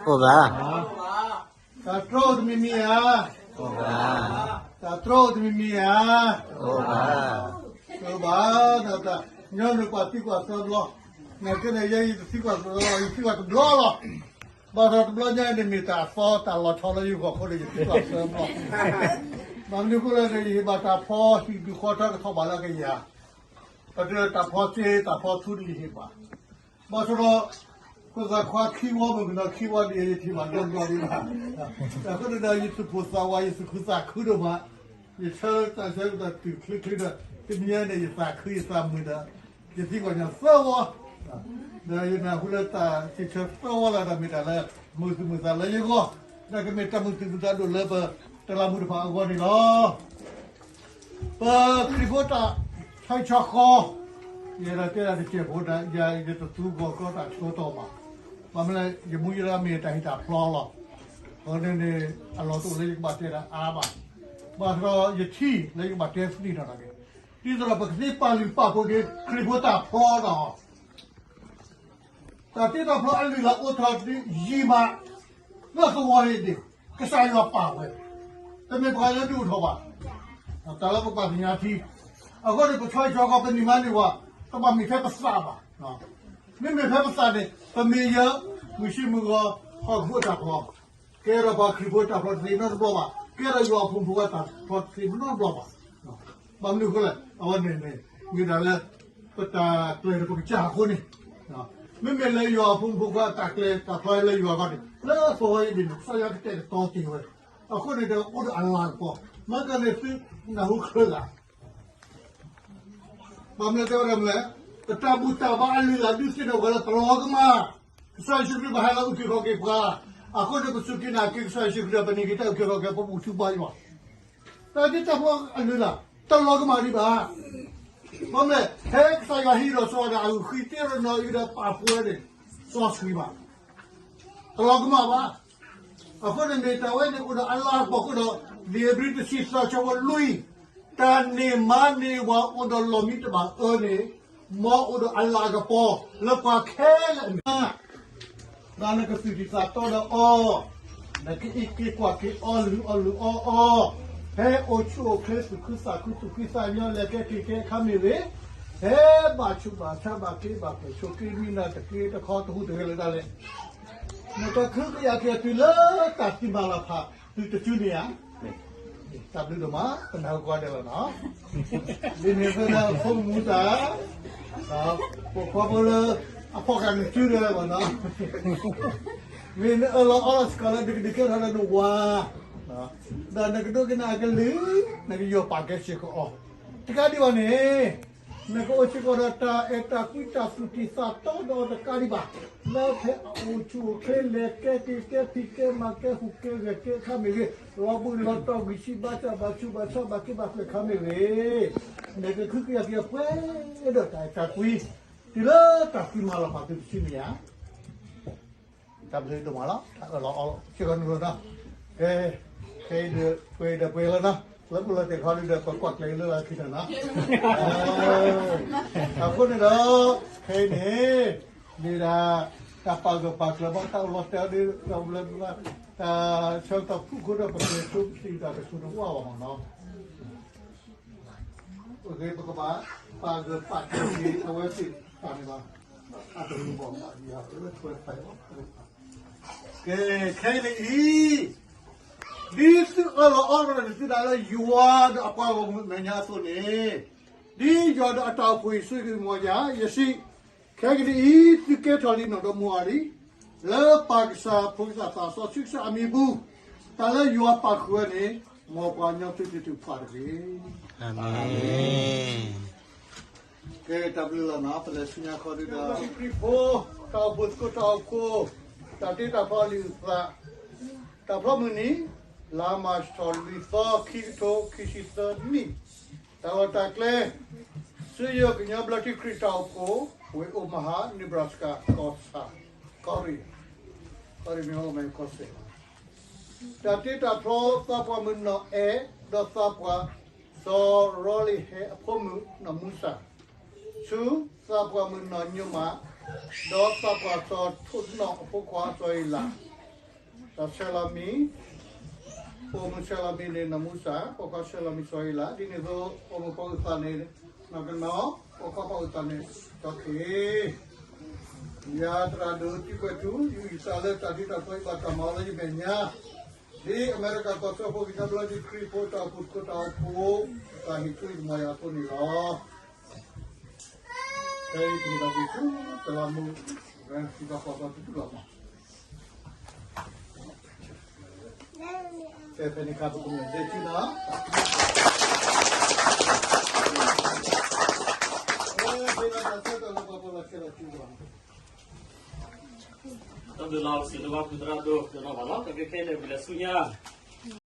အိၣ်ဘၣ်. တၢ်တြီတမံၤမံၤဧါ. အိၣ်ဘၣ်. တၢ်တြီတမံၤမံၤဧါ. အိၣ်ဘၣ်. အိၣ်ဘၣ်, တၢ်ညီနုၢ်ပှၤသံကွၢ်သၢဘျီ, နာ်က့န့ၣ် ယဲယတသံကွၢ်သၢဘျီ, ယသံကွၢ်တဘျီလီၤ. ဘၣ်ဆၣ်တဘျီညါန့ၣ်မ့ၢ်တၢ်သီတၢ်လီၤဆီလၢယဂီၢ်အဃိန့ၣ် ယသံကွၢ်သၢဘျီ. ဘၣ်မနုၤအဃိလဲၣ်န့ၣ် ယဟ့ၣ်ဘၣ်တၢ်ဖျီဟံၣ်ဒူၣ်ဃီထၢကထီၣ်ဘၣ်လၢကယၤ, ပတဲတၢ်ဖျီစ့တၢ်ဖျီထူန့ၣ်ယဟ့ၣ်ဘၣ်. ဘၣ်ဆၣ်ဒီး ပသးခွါခံဝီမုၢ်ကနီၤခံဝီဒ်အံၤ ယထံၣ်ဘၣ်ဒီဘျီဒံးဘၣ်. အဃိန့ၣ်ဒီး ယသူၣ်ပိၢ်သးဝး ယသူၣ်ခုသးခုဒိၣ်မး, ယဆၢတၢ်ဆၢကတီၢ်တုၤချ့ချ့ဒီး တနံၤညါန့ၣ် ယသးခုယသးမုာ်ဒီး ယသံကွၢ်ညီသၢဝီ, ဒီးယနၢ်ဟူလၢတၢ်စံးဆၢသၢဝီလၢ်ဒီးမ့ၢ်တၢ်လၢ မုာ်သူၣ်မုာ်သးလၢယဂီၢ်, ဒီးကမ့ၢ်တၢ်မုာ်သူၣ်မုာ်သးဒိၣ်လၢပတလးမူတဖၣ်အဂီၢ်န့ၣ်လီၤ. ပခရံာ်ဖိတၢ်ဆီဟံၣ်ဆီဃီ, ယအဲၣ်ဒိးတဲဒၣ်တစဲးဖိဒၣ် ယၤယတသူဂီၤကီတၢ်ဆၢကတီၢ်ဘၣ်. ဘၣ်မနုၤလဲၣ် ယမူယဒါမ့ၢ်တၢ်ဟ့ၣ်တၢ်ဖျီလီၤ. အဃိန့ၣ်န့ၣ် အလီၢ်တအိၣ်လၢယကဘၣ်တဲဒၣ်အါဘၣ်. ဘၣ်ဆၣ်ဒီးယထံၣ်လၢယကဘၣ်တဲသ့ၣ်နီၣ်ထီၣ်က့ၤ, ဒ်သိးဒီးပကသ့ပာ်လုၢ်ပာ်ပှ့ၤက့ၤ ခရံာ်ဖိတၢ်ဖျီဒီး တၢ်တ့တၢ်ဖျီအလုၢ်အလၢ်အိၣ်ထီၣ်ဒ်ယံာ်မး, လၢသဝီအံၤန့ၣ် ကစၢ်ယွၤပာ်ဝဲ, တမ့ၢ်ပှၤလၢဒုးအိၣ်ထီၣ်ဘၣ်. တၢ်လၢပပာ်သ့ၣ်ညါထံ, အဃိန့ၣ် ပဆီဟံၣ်ဆီဃီ ပန့ၢ်မါန့ၢ်ဝၤ, တဘၣ်မ့ၢ်ထဲပသးဘၣ်. မ့မ့ၢ်ထဲပသးန့ၣ် ပမ့ၢ်ယၢ မုၢ်ဆ့မုၢ်ဂီၤ ဟီၣ်ခိၣ်အတၢ်ဖျီ, ကဲထီၣ်ပှၤခရံာ်ဖိတၢ်ဖျီတသ့နီတဘျီဘၣ်, ကဲထီၣ်ယွၤအဖိမုၣ်ဖိခွါတၢ်ဖျီတသ့နီတဘျီဘၣ်. ဘၣ်မနုၤအဃိလဲၣ်, အဝဲန့ၣ်န့ၣ် မ့ၢ်ဒၣ်လၢ ပတၢ်ကျဲၤဒီးပကစၢ်အဃိန့ၣ်, မ့မ့ၢ်လၢယွၤအဖိမုၣ်ဖိခွါတၢ်ကျဲၤတၢ်ဖျီလၢယွၤအဂီၢ်န့ၣ် လၢအသဝီအံၤန့ၣ် ကစၢ်ယွၤကတဲာ်ကတီၤတ့ၢ်ဝဲ, အဃိန့ၣ်ဒီးအိၣ်ဒီးအလၤကပီၤ, မ့ၢ်ကန့ၣ်သုနၢ်ဟူချၢလၢ် ဘၣ်မနုၤတဲဝဲဒၣ်မနုၤလဲၣ်, ပတၢ်ဘူၣ်တၢ်ဘါအလုၢ်အလၢ်ဒုးသ့ၣ်နီၣ်ပှၤလၢပလီၤကမၣ်, ကစၢ်ယ့ၣ်ၡူးခရံာ်ဘၣ်ဟဲလီၤအုၣ်က့ၤခီၣ်က့ၤပှၤ, အဃိန့ၣ် ပစူၢ်က့ၤနာ်က့ၤကစၢ်ယ့ၣ်ၡူးခရံာ်ဒီး ပန့ၢ်က့ၤတၢ်အုၣ်က့ၤခီၣ်က့ၤ ပဘူၣ်ထူဘါယွၤ, တၢ်ဒ်တၢ်ဖျီအလုၢ်အလၢ် တလီၤကမၣ်ဒံးဘၣ်. ဘၣ်မနုၤလဲၣ်, ဖဲကစၢ်ယွၤဟံးဒီးစီၤအၤဒၣ်အဂုၢ်ဃံတ့ၢ်ဒီးနီၢ်အံၤဒီးပာ်ဖှိၣ်ဝဲန့ၣ် စီဆှံဘၣ်, တလီၤကမၣ်ဘၣ်. အဃိန့ၣ်မ့ၢ်တၢ်ဝဲန့ၣ်အိၣ်ဒီးအလၤကပီၤအဃိဒီး လံာ်ဧ့ၤဘြံၤတဆံသၢဆၢဖိလွံၢ်, တၢ်န့ၢ်မါန့ၢ်ဝၤအိၣ်ဒီးလီၢ်မံတဘၣ်အၢန့ၣ်, မ်အအိၣ်ဒီးအလၤကပီၤလၢပှၤခဲလၢာ်အမဲာ်ညါ ဒီးနကသူၣ်က့ၣ်သးတီဒီးအီၤ, နကအံးက့ၤကွၢ်က့ၤအီၤ လုၢ်အီၣ်လုၢ်အီအီၤ, ဖဲအိၣ်ဆူၣ်အိၣ်ချ့ သူၣ်ခုသးခု သူၣ်ဖှံသးညီ လဲၤကဲက့ၤကဲအခါမ့ၢ်ဂ့ၤ, ဖဲဘၣ်ဆူးဘၣ်ဆါ ဘၣ်က့ဘၣ်ကွဲၢ် ဆိးက့မံနၤ တက့တခီ တဟူးတဂဲၤလၢၤဒၣ်လဲာ်, နကခုကယာ်က့ၤတုၤလၢတၢ်သံမၤလီၤဖး တုၤတစုန့ၣ်ဧါ. တၢ်ဘျုးဒိၣ်မး ပနၢ်ဟူကိးဂၤဒဲးလီၤနီၤ. ဒ်န့ၣ်အသိးလၢဖိမုၣ်တၢ်, ပိာ်ခွါဖိလၢအဖီၣ်ဃာ်နစုဒဲးလီၤနီၤ. မ့ၢ်နအၢၣ်လီၤအီလီၤစ့ၢ်ကီးလၢနကဒုးကဲထီၣ်လၢနဝၤ, ဒီးနကဒိကနၣ်အကလုၢ်, နကယီၢ်ပာ်ကဲစ့ၢ်ကီးအီၤ, တကးဒံးဘၣ်န့ၣ် နကအိၣ်စ့ၢ်ကီးဒီးတၢ်အဲၣ်တၢ်ကွံ တၢ်သူၣ်တံၢ်သးတီဒီးတကးဒံးဘၣ်, လၢဖဲအအိၣ်ဆူၣ်အိၣ်ချ့ လဲၤကဲက့ၤကဲ ဖံးကဲမၤကဲ ဟူးက့ဂဲၤက့ၤအခါမ့ၢ်ဂ့ၤ, လီၤဘှံးလီၤတီၤ ဂံၢ်ဆံးဘါစၢ် ဘၣ်ဆူးဘၣ်ဆါ ဘၣ်က့ဘၣ်ကွဲၢ်အခါမ့ၢ်ဂ့ၤ, နကခုကယာ်က့ၤပှဲၤဒီးတၢ်အဲၣ်တၢ်ကွံ, တုၤလၢတၢ်သံမၤလီၤဖး တုၤတစုန့ၣ်ဧါ. တၢ်ဘျုးဒိၣ်မးလီၤ တၢ်အၢၣ်လီၤအီလီၤစ့ၢ်ကီးနုာ်လီၤနီၤ. ကဲ, ခဲအံၤဒီးပှဲၤဒီးပှဲၤလီၤနီၤ, လၢပူၤလီၤတဲာ်ခီဒုးဒီး ပကွၢ်ကျဲၤလၢအခံနီၤနီၤ. အဃိန့ၣ်ဒီး ခဲအံၤန့ၣ် မ့ၢ်ဒၣ် တၢ်ပာ်ဂၢၢ်ပာ်ကျၢၤဘၣ် တၢ်အိၣ်လီၤတဲာ်အီၤဒီး တၢ်အိၣ်လၢ တၢ်ဆၢကတီၢ်ဖုၣ်ကိာ်ဒီး ပကလဲၤဆိပသံးတၢ်တဆူတဝၢ်ဘၣ်မးနီၤ. ပကဘၣ်ပာ်ဂၢၢ်ပာ်ကျၢၤက့ၤအဝဲသ့ၣ်တဖၣ်န့ၣ်ဘၣ်. အတမူဘၣ်ဘၣ်ယၤ ကဲ, ခဲအံၤန့ၣ်အံၤ, ဒ်သုအၢၣ်လီၤအီလီၤဒီးသုဒၣ်လၢယွၤဒီးအပှၤဂီၢ်မုၢ်အမဲာ်ညါအသိးန့ၣ်, ဒ်ယွၤဒီးအတၢ်အိၣ်ဖှိၣ်အံၤဆိၣ်ဂ့ၤက့ၤမ်ယၤ ယစံး, ခဲကနံၣ်အံၤ သုကဲထီၣ်လံနီၢ်ဒီးမိၢ်အီၤလံ, လၢပၢ်ကစၢ် ဖိကစၢ် သးစီဆှံကစၢ်အမံၤပူၤ, တၢ်လၢယွၤပာ်ဃုာ်ဝဲန့ၣ်, မ်ပှၤကညီသုတတုၤဖးတဂ့ၤ. အၤမ့ၣ်. ကဲတၢ်ဘျုးလီၤနီၤ, ပလဲၤဆူညါခီဒုဒီး ခရံာ်ဖိ, တၢ်အိၣ်ဖှိၣ်သကိးတၢ်အိၣ်ဖှိၣ်, တၢ်တ့တၢ်ဖျီအလုၢ်အသး, တၢ်ဖျီမုၢ်နံၤ, လါမၢ်ၡး ထီၣ်လွံၢ်သီ ခံကထိခံဆံသၢနံၣ်, တၢ်လီၢ်တၢ်ကျဲ, ဆူယိၤကညီဘျၢထံခရံာ်တၢ်အိၣ်ဖှိၣ်, ဝ့ၢ်အိၣ်မဟါ, နံၣ်ဘြၢးစကၤ, ကီၢ်ဆၣ်, ကီၢ်ရ့ၣ်, ကီၢ်ရ့ၣ်မ့ၢ်ဟီၣ်မ့ၢ်ကီၢ်စဲၣ် တၢ်တ့တၢ်ဖျီ သးပှၢ်မုၣ်နီၢ်အဲၣ် ဒီးသးပှၢ်စီၤရီလ့ဟဲအဖိမုၣ်နီၢ်မူစၢ်, ဆူသးပှၢ်မုၣ်နီၢ်ညိမး ဒီးသးပှၢ်စီၤထိးနီၣ်အဖိခွါစီၤအ့လး, ဒီးဆဲလီၤမံၤ, ပိာ်မုၣ်ဆဲလီၤမံၤန့ၣ် နီၢ်မူစၢ်, ပိာ်ခွါဆဲလီၤမံၤ စီၤအ့လး, ဒ်န့ၣ်အသိး ပိာ်မုၣ်ဖီအုၣ်သးန့ၣ် နီၢ်ကနီၤ, ပိာ်ခွါဖီအုၣ်သးန့ၣ် စီၤခ့ၣ်. ယၤသရၣ်ဒိၣ် တံကွဲၢ်ထူ, ယအုၣ်ယသးလၢတၢ်ဒုးတၢ်ယၤ ယဘၣ်တၢ်မၤအီၤလၢယမဲာ်ညါ, ဒ်အမဲရကၤကီၢ်စၢဖှိၣ် ကညီဘျၢထံခရံာ်ဖိ တၢ်အိၣ်ဖှိၣ်သကိးတၢ်အိၣ်ဖှိၣ် တၢ်ဟ့ၣ်ကူၣ်ယမီၢ်ယၤအဃိန့ၣ်လီၤ. ဖဲအံၤ ပကဘၣ်က့ၤဆူတလးမူး, ပကဘၣ်ပာ်ပှၤတတူၢ်လိာ်မး. ဖဲဖဲန့ၣ်အခါ ပကမ့ၢ်ဒဲစုနီၤ. တၢ်ဘျုးလီၤ စံးဘျုးဘၣ်ဖုသရၣ်ဒိၣ် တနီၤဘၣ်လီၤ. တၢ်ဘျုးခဲလၢာ် ပလဲၤဆူညါ